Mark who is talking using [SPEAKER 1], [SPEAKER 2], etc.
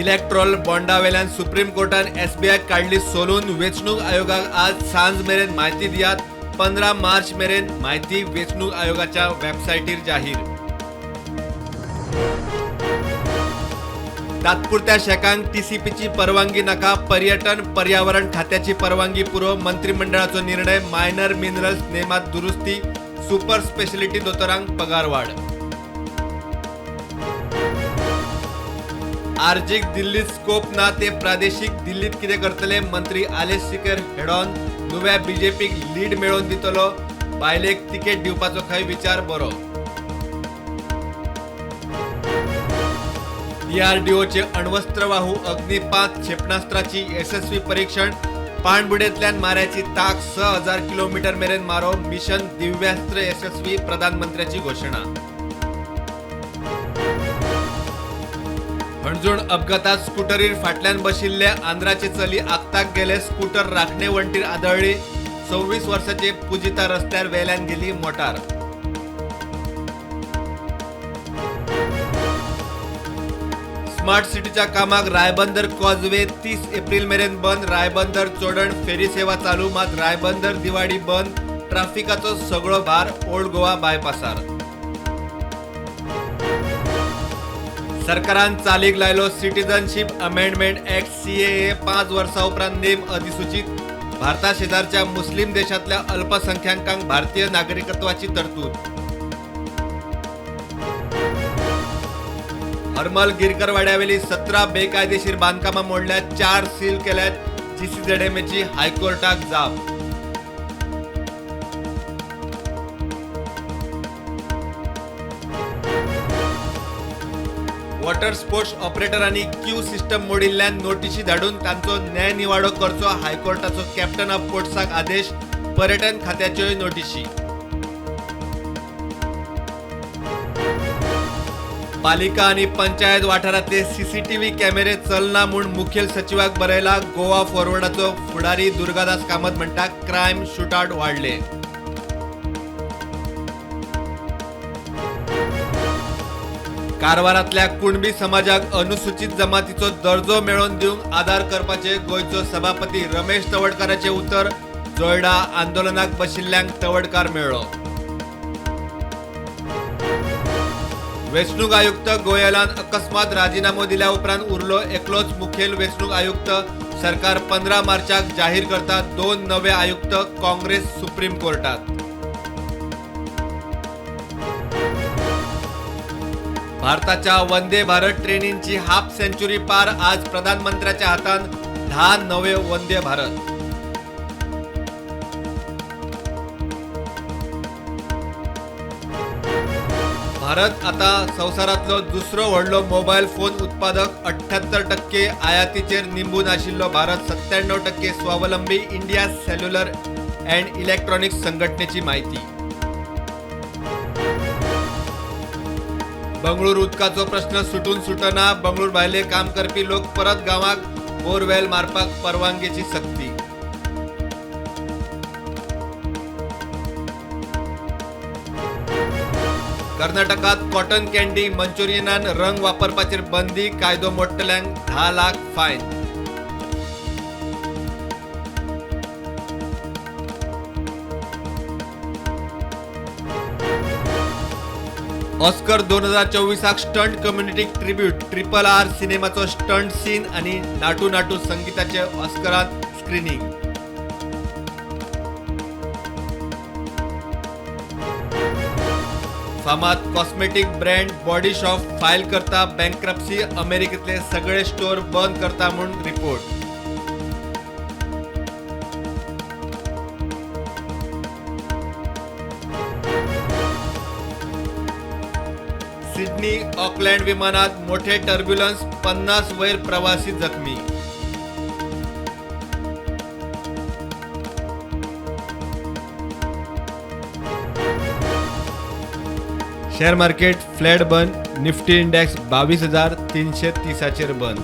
[SPEAKER 1] Electral बॉन्डावेल्यान supreme कोर्टान एसबीआयक काडली सोलून. वेंचणूक आयोगाक आज सांज मेरेन म्हायती दियात. 15 मार्च मेरेन म्हायती वेंचणूक आयोगाच्या वेबसायटीर जाहीर. तात्पुरत्या शॅकांक टीसीपीची परवानगी नाका. पर्यटन पर्यावरण खात्याची परवानगी पुरो. मंत्रिमंडळाचो निर्णय. मायनर मिनरल्स नेमात दुरुस्ती. Super speciality दोतोरांक पगारवाढ. आरजीक दिल्लीत स्कोप ना ते प्रादेशीक दिल्लीत कितें करतले? मंत्री आलेश सिकर हेडॉन नव्या बीजेपीक लीड मेळोवन दितलो. बायलेक तिकेट दिवपाचो खंय विचार बरो. डीआरडीओचे अण्वस्त्रवाहू अग्नी 5 क्षेपणास्त्राची यशस्वी परीक्षण. पाणबुडेंतल्यान माऱ्याची ताक 6000 किलोमीटर मेरेन मारो. मिशन दिव्यास्त्र यशस्वी, प्रधानमंत्र्याची घोशणा. हणजूण अपघातात स्कुटरीर फाटल्यान बशिल्ले आंध्राचे चली आक्ताक गेले. स्कुटर राखणे वण्टीर आदळ्ळी. 26 वर्सांचे पुजिता रस्त्यार वेल्यान गेली मोटार. स्मार्ट सिटीच्या कामाक रायबंदर कॉजवे 30 एप्रिल मेरेन बंद. रायबंदर चोडण फेरी सेवा चालू, मात रायबंदर दिवाडी बंद. ट्राफिकाचो सगळो भार ओल्ड गोवा बायपासार. सरकारान चालीक लायलो सिटीजनशीप अमेंडमेंट ऍक्ट सीएए. 5 वर्सां उपरांत नेम अधिसूचित. भारता शेजारच्या मुस्लिम देशांतल्या अल्पसंख्याकांक भारतीय नागरिकत्वाची तरतूद. हरमल गिरकरवाड्यावेली 17 बेकायदेशीर बांधकामां मोडल्यात, 4 सील केल्यात. जीसीझेडएमएची हायकोर्टाक जाप. वॉटर स्पोर्ट्स ऑपरेटरांनी क्यू सिस्टम मोडिल्ल्यान नोटिशी धाडून तांचो न्यायनिवाडो करचो. हायकोर्टाचो कॅप्टन ऑफ पोर्ट्साक आदेश. पर्यटन खात्याच्योय नोटिशी. पालिका आनी पंचायत वाठारांतले सीसीटीव्ही कॅमेरे चलना म्हूण मुखेल सचिवाक बरयला. गोवा फॉरवर्डाचो फुडारी दुर्गादास कामत म्हणटा, क्रायम शूटआउट वाडले. कारवारांतल्या कुणबी समाजाक अनुसूचित जमातीचो दर्जो मेळोवन दिवंक आदार करपाचे गोंयचो सभापती रमेश तवडकाराचे उतर. जोयडा आंदोलनाक बशिल्ल्यांक तवडकार मेळ्ळो. वेंचणूक आयुक्त गोयलान अकस्मात राजिनामो दिल्या उपरांत उरलो एकलोच मुखेल वेंचणूक आयुक्त. सरकार 15 मार्चाक जाहीर करता 2 नवे आयुक्त. काँग्रेस सुप्रीम कोर्टात. भारताच्या वंदे भारत ट्रेनींची हाफ सेंच्युरी पार. आज प्रधानमंत्र्याच्या हातान 10 नवे वंदे भारत. भारत आता संवसारांतलो दुसरो व्हडलो मोबायल फोन उत्पादक. 78% आयातीचेर निंबून आशिल्लो भारत 97% स्वावलंबी. इंडिया सेल्युलर अँड इलेक्ट्रॉनिक्स संघटनेची माहिती. बंगळूर उदकाचो प्रश्न सुटून सुटना. बंगळूर भायले काम करपी लोक परत गांवाक. बोरवेल मारपाक परवानगेची सक्ती. कर्नाटकात कॉटन कॅन्डी मंचुरियनान रंग वापरपाचेर बंदी. कायदो मोडटल्यांक 10 lakh fine. Oscar 2024 stunt community tribute. Triple R सिनेमाचो स्टंट सीन आणि नाटू नाटू संगीताचे ऑस्करात स्क्रीनिंग. फामाद cosmetic brand Body Shop file करता बँक्रप्सी. अमेरिकेतले सगळे स्टोर बंद करता म्हूण रिपोर्ट. सिडनी ऑकलँड विमानात मोठे टर्ब्युलन्स. 50 वयर प्रवासी जखमी. शेअर मार्केट फ्लॅट बंद. निफ्टी इंडेक्स 22,330 बंद.